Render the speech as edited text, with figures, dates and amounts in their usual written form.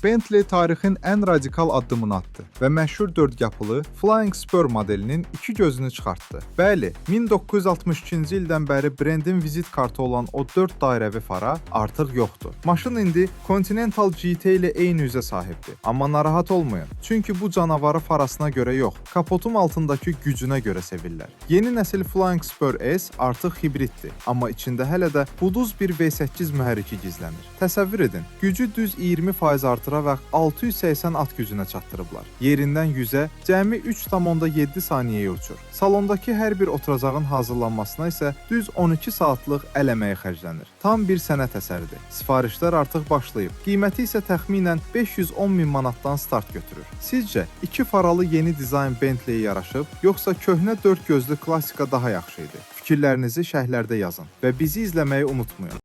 Bentley tarixin ən radikal addımını atdı və məşhur dördqapılı Flying Spur modelinin iki gözünü çıxartdı. Bəli, 1962-ci ildən bəri brendin vizit kartı olan o dörd dairəvi fara artıq yoxdur. Maşın indi Continental GT ilə eyni üzə sahibdir. Amma narahat olmayın. Çünki bu canavarı farasına görə yox, kapotun altındakı gücünə görə sevirlər. Yeni nəsil Flying Spur S artıq hibriddir, amma içində hələ də quduz bir V8 mühərriki gizlənir. Təsəvvür edin, gücü düz 20% artıraraq 680 at gücünə çatdırıblar. Yerindən 100-ə cəmi 3,7 saniyəyə uçur. Salondakı hər bir oturacağın hazırlanmasına isə düz 12 saatlıq əl əməyi xərclənir. Tam bir sənət əsəridir. Sifarişlər artıq başlayıb. Qiyməti isə təxminən 510 min manatdan start götürür. Sizcə iki faralı yeni dizayn Bentley-yə yaraşıb, yoxsa köhnə dörd gözlü klassika daha yaxşı idi? Fikirlərinizi şərhlərdə yazın və bizi izləməyi unutmayın.